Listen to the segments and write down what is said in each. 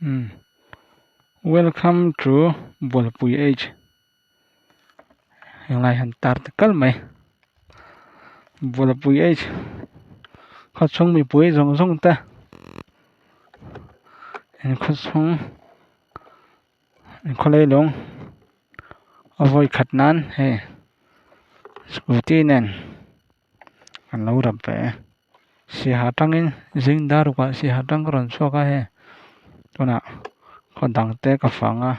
Umm welcome to Bualpui H henglai hian tar ta kal mai Bualpui H khawchhung mipui zawng zawng te inkhawchhung khawlai lawng a vawi khat nan hei scooty nen an lo rap ve e saiha atangin zing dar rukah saiha atang ka rawn chhuak a hei tunah khaw dang te ka fang a.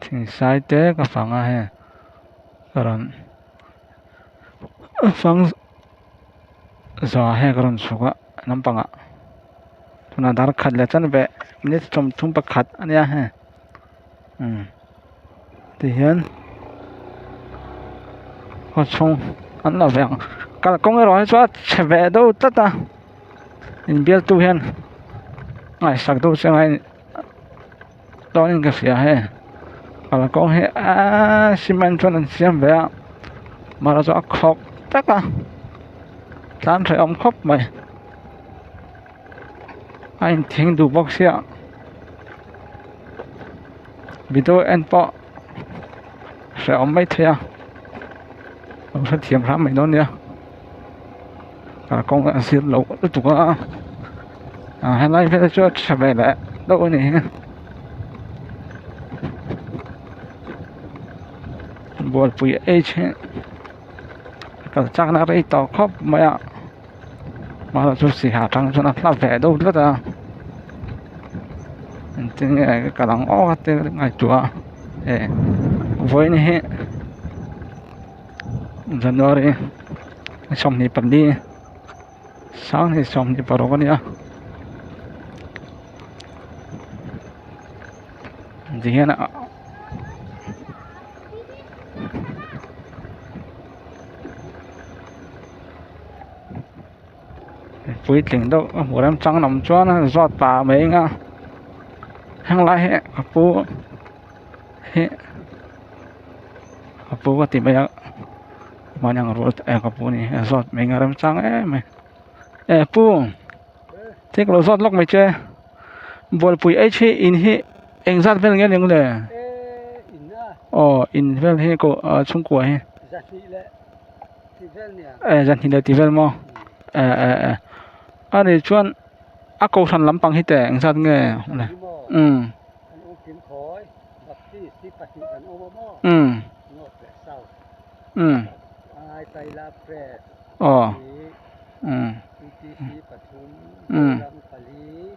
Thingsai te ka fang a hei ka rawn fang zawh ah hei ka rawn chhuk a lampangah tunah dar khat leh chanve minute 31 a nia hei umm tihian khaw chhung an lo ve ang kalkawng erawh hi chu a chhe ve deuh tlat a. Inbialtu hian ngaihsak deuh che ngai dawnin ka hria hei kalkawng hi aaa cement chuan an siam ve a mahse a khawk tak a tlan hrehawm khawp mai a inthing duh bawk sia video en pawh hrehawm maithei a lo hrethiam hram mai dawn nia. Kalkawng a zir loh lutuk a ah helai vel chu a tha ve leh deuh a ni hi bualpui h hi kal chak na rei tawh khawp mai a mahse chu saiha atang chuan a hla ve deuh tlat a engtin nge ka kal ang aw te ka ngaihtuah a he vawiin hi. January 24 2026 a ni a ti hian a puitling deuh a hmuh remchang lam chuan a zawt pah mai ang a henglai hi a pu hi. Ka pu ka ti mai a mahni ang rual eh ka pu ni a zawt mai ang a remchang em mai eh pu thil ka lo zawt lawk mai che bualpui h hi in hi eng zat vel nge ni ang le aw in vel hi ko ah chhungkua hi eh zahnih leh tih vel maw eh eh eh a nih chuan a kohhran lampang hi teh eng zat nge le umm. An awm kim khawi, Baptist hi pahnih kan awm a maw? Umm. North leh South. Umm. Ai Taila Press. Aw. Hi. Umm. PTC pathum. Umm. Zoram pali.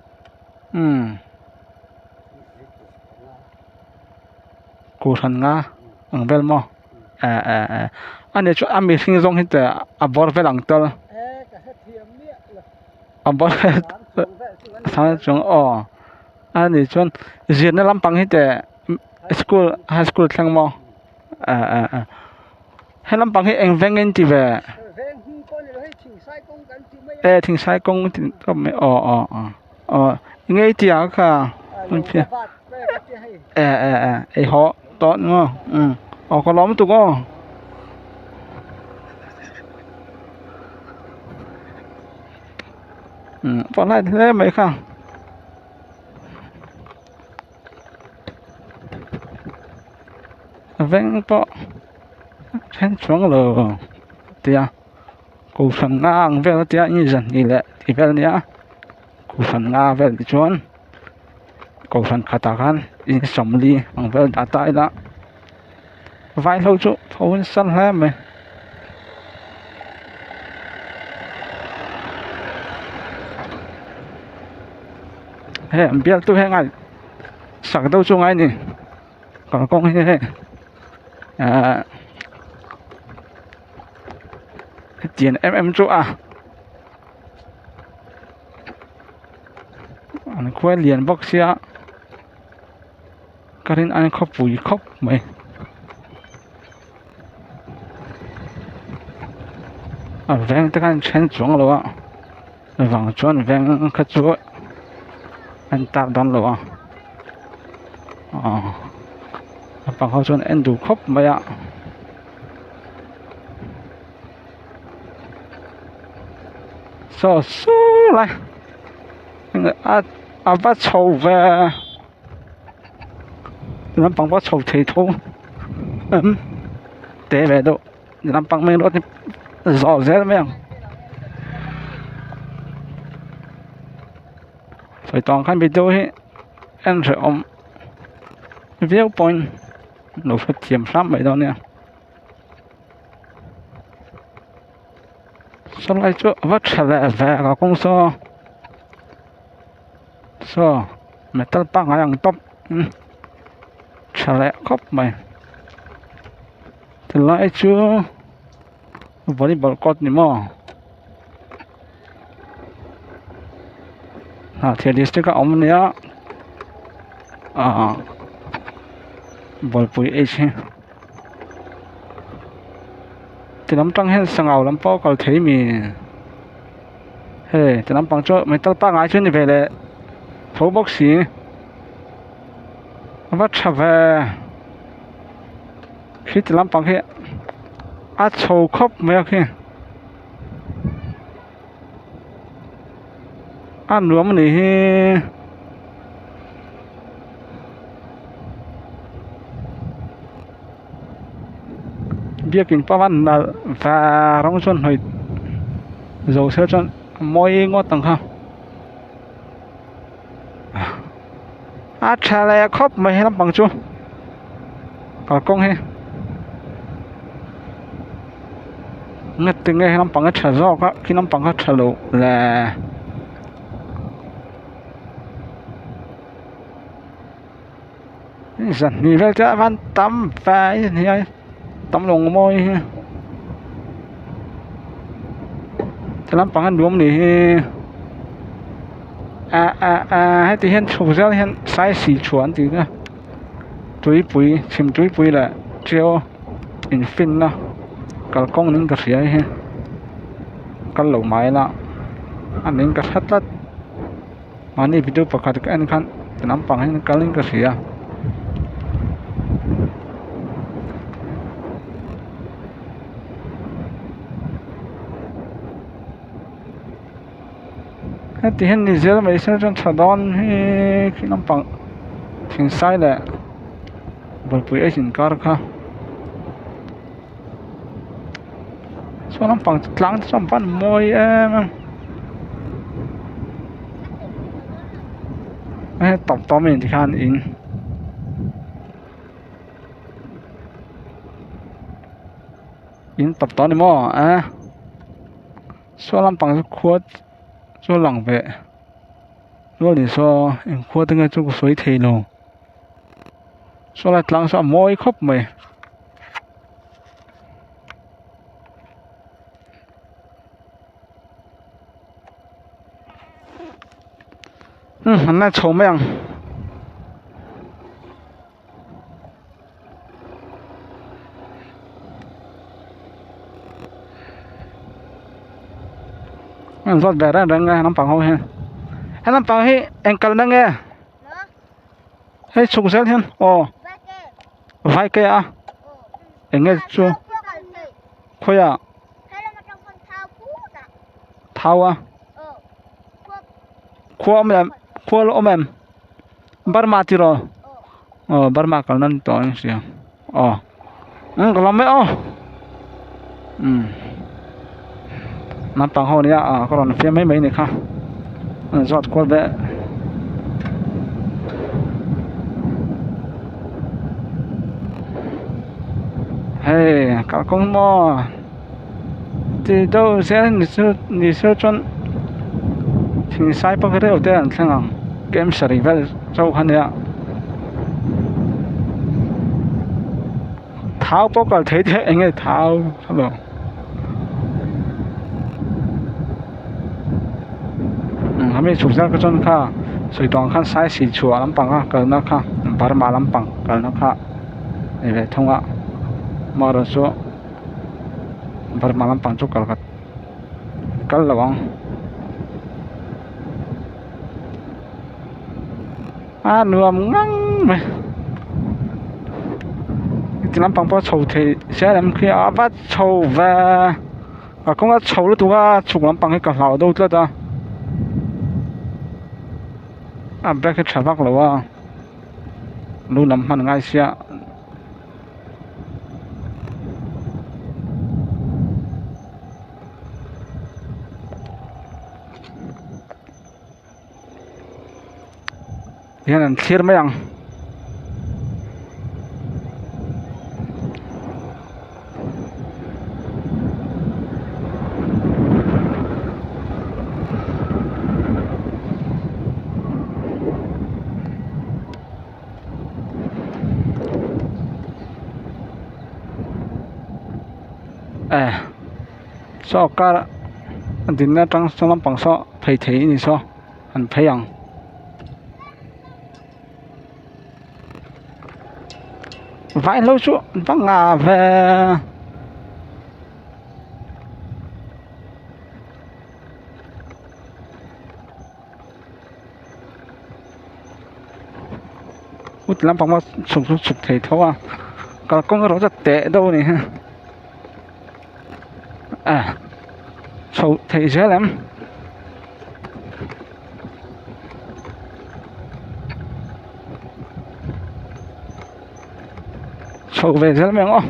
Umm. Kohhran nga ang vel maw? Eh eh eh. Ani chu a mihring zawng hi teh a bawr vel ang tal. Eh ka hrethiam miah lo. A bawr vel. Sang chuang vel chu a ni. Sang chuang aw. A nih chuan zirna lampang hi teh school high school thleng maw eh eh eh he lampang hi eng veng in ti ve eh thingsai kawng tih tawp mai aw aw aw aw enge i tih ang kha eh eh eh ei haw tawh ni maw um aw ka lawm lutuk aw. Um pawh lai hle mai kha. Veng pawh then chuang lo tia kohhran nga ang vel a tia ni zan hnih leh tih vel a nia kohhran nga vel ti chuan kohhran khatah khan in sawmli ang vel dah ta ila vaihlo chu tho nasa hle mai. Hei an bialtu hi a sak deuh chu ngai a ni kalkawng hi hei ahh hetiang em em chu a an khuai lian bawk sia ka rin aiin khawpui khawp mai. A veng te khan then chuang lo a vang chuan veng kha chu an tar dawn lo a aw naupang ho chuan en duh khawp mai a. Saw saw lai a a va chho ve lampang pawh a chho thei tho em te ve deuh lampang main road hi zawh zel mai ang sawi tawh ang khan video hi en hrehawm viau pawhin lo hrethiam hram mai dawn nia. Sawlai chu a va tha leh ve a kawng saw saw metal pangngai ang tawp tha leh khawp mai tilai chu volleyball court ni maw hnahthial district a awm a nia ahh bawlpui h hi. Ti lam tang hian sangau lam pawh a kal thei mi hei ti lampang chu metal pangngai chu a ni ve leh tho bawk si a va tha ve khi ti lampang hi a chho khawp mai a khi a nuam a nih hi. Biakin pawh a nalh var rawng chuan hnawih zo se chuan a mawi ngawt ang kha a tha leh khawp mai he lampang chu kalkawng hi ngati nge he lampang a tha zawk a khi lampang kha tha lo le. Zahnih vel te a van tam ve a ni a tam lo mawi hi ti lampang a nuam ni hi ah ah ah heti hian chhuk zel hian saisih chhuah an tih kha tuipui chhim tuipui leh tiau infinna kalkawng niin ka hria hei kal lo mai ila a niin ka hre tlat. Mahni video pakhat ka en khan ti lampang hian kal in ka hria. Heti hian ni zel mai se chuan tha dawn hi khi lampang thingsai leh bawlpui a inkar kha. Saw lampang chu tlang te chuan van mawi em em a tawp tawh mai tikhan in in tawp tawh a ni maw a saw lampang chu khua chu a lang ve nual in saw eng khua te nge chu ka sawi thei lo. Saw lai tlang saw a mawi khawp mai. Umm an la chho mai ang. An zawt ve reng reng a naupang ho hian he naupang hi eng kalna nge? Hei chhuk zel hian aw vai ke a eng nge chu khawiah thau a khua awm em khua la awm em Burma tiraw aw Burma kalna ni tawh ang sia aw umm ka lawm mai aw umm naupang ho nia ah ka rawn fiam mai mai ni kha an zawt kual ve hei kalkawng maw ti deuh zel ni chu ni se chuan thingsai pak reuh te an thleng ang kem sarih vel chauh kha nia. Thau pawh kal thei theih eng nge thau hello hemi chhuk zar kha chuan kha sawi tawh ang khan sai si chhuah lampang a kalna kha Burma lampang kalna kha ni ve thung a amaherawh chu Burma lampang chu kal ka kal lo ang a nuam ngang mai ti lampang pawh a chho thei zel em khi a va chho ve. Ka kawng a chho lutuk a chhuk lampang hi ka hlau deuh tlat a a bag hi tha vak lo a lu lam hman ngai sia. Hian an thlir mai ang. Eh saw car a dinna atang saw lampang saw phei thei a ni saw an phei ang. Vaihlo chu an va nga ve. Ut lampang pawh chhuk chu chhuk thei tho a kalkawng erawh chu a teh deuh a ni hi a chho thei zel em. Chho ve zel mai ang aw.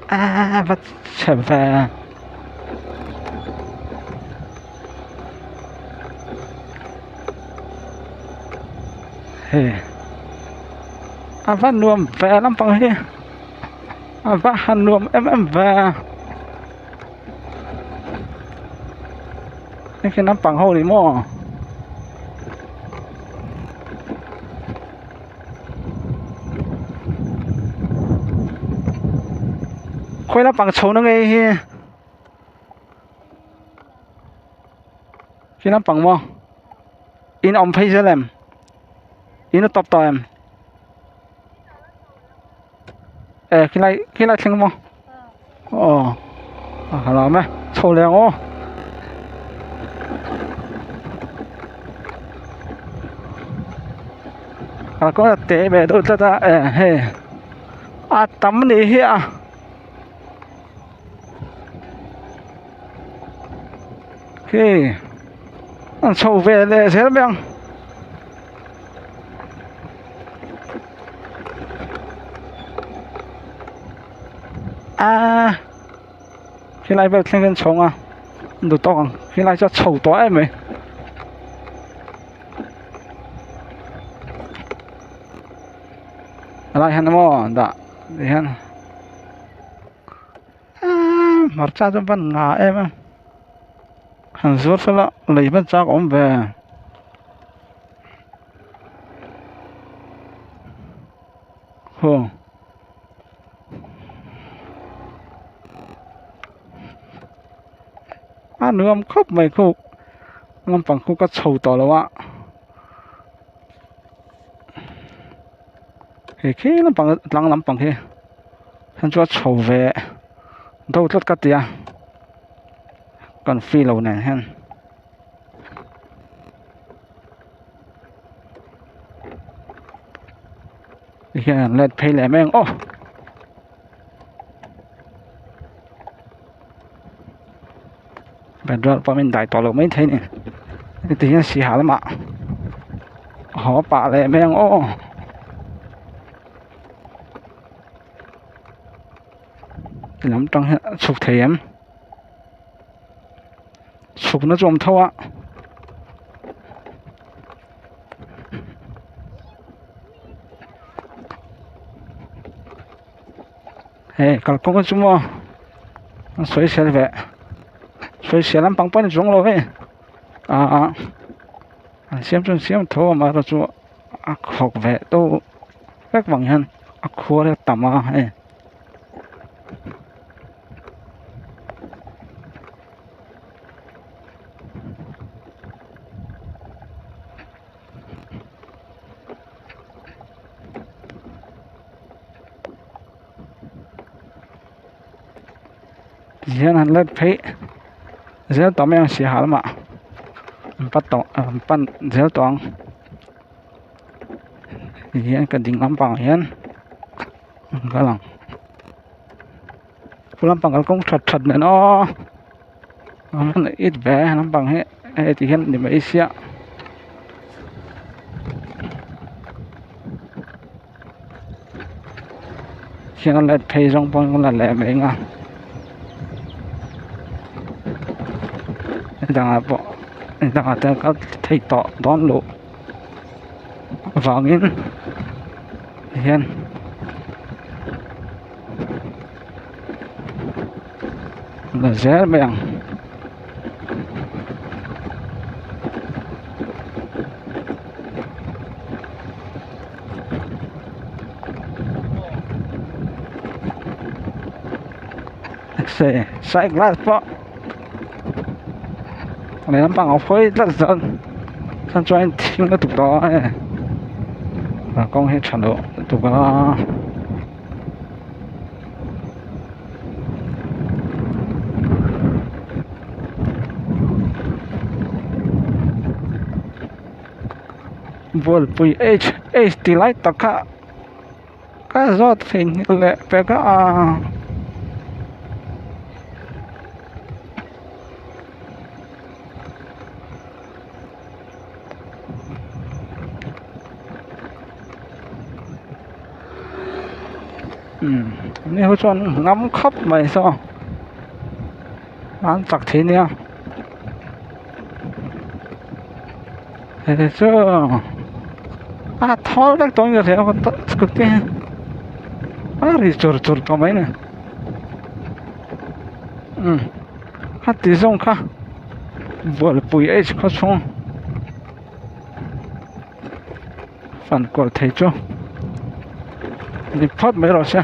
A va chhe ve. Hei a va nuam ve lampang hi a va han nuam em em ve hei khi naupang ho ni maw. Khawi lampang chho na nge hi khi lampang maw in awm phei zel em in a tawp tawh em e khilai khilai thleng maw aw a lawm e chho leh ang aw. Kalkawng a te ve deuh tlat a e hei a tam a nih hi a. Khi an chho ve leh zel mai ang. A helai vel thleng hian chhawng a an duh tawk ang helai chu a chho tawh em mai helai hian maw dah ti hian aaa hmarcha chu ban nga em a han zuar sela lei hman chak a awm ve. Huh. A nuam khawp mai khu lampang khu ka chho tawh lo a hei khi lampang tlang lampang hi heng chu a chho ve deuh tlat ka ti a kan free lo nen hian. Hian an let phei leh mai ang aw. Petrol pump in dai tawh loh mai thei a ni heti hian sihal lamah haw pah leh mai ang aw. Lam tang hian a chhuk thei em? Chhukna chu a awm tho a. Hei kalkawng chu maw an sawi sel ve sawi sel lampang pawh a ni chuang lo hei ah an siam chu an siam tho a amaherawhchu chu a khawk ve deuh vek vang hian a khuar hi a tam a hei. Tihian han let phei zel tawh mai ang sihal lamah an pat tawh an pan zel tawh ang tihian ka ding lampangah hian an kal ang. Lampang kalkawng that that nen aw it ve lampang hi hei ti hian ni mai sia. Khian a let phei zawng pawn la leh mai ang a dangah pawh dangah te kal thei tawh dawn loh avangin hian. La zel mai ang side glass pawh lehlam pang a hawi tlat chuan chuan chuan thing lutuk tawh a hei kawng hi tha loh lutuk a. Bualpui h h tih lai tak kha ka zawt theihnghilh leh pek a. Umm ni ho chuan ngam khawp mai saw an chak thei nia hei chu a thawl vek tawh in ka hria scooty hi a ri chur chur tawh mai ni umm a ti zawng kha bualpui h khaw chhung. Fan kual thei chu ni phawt mai rawh se.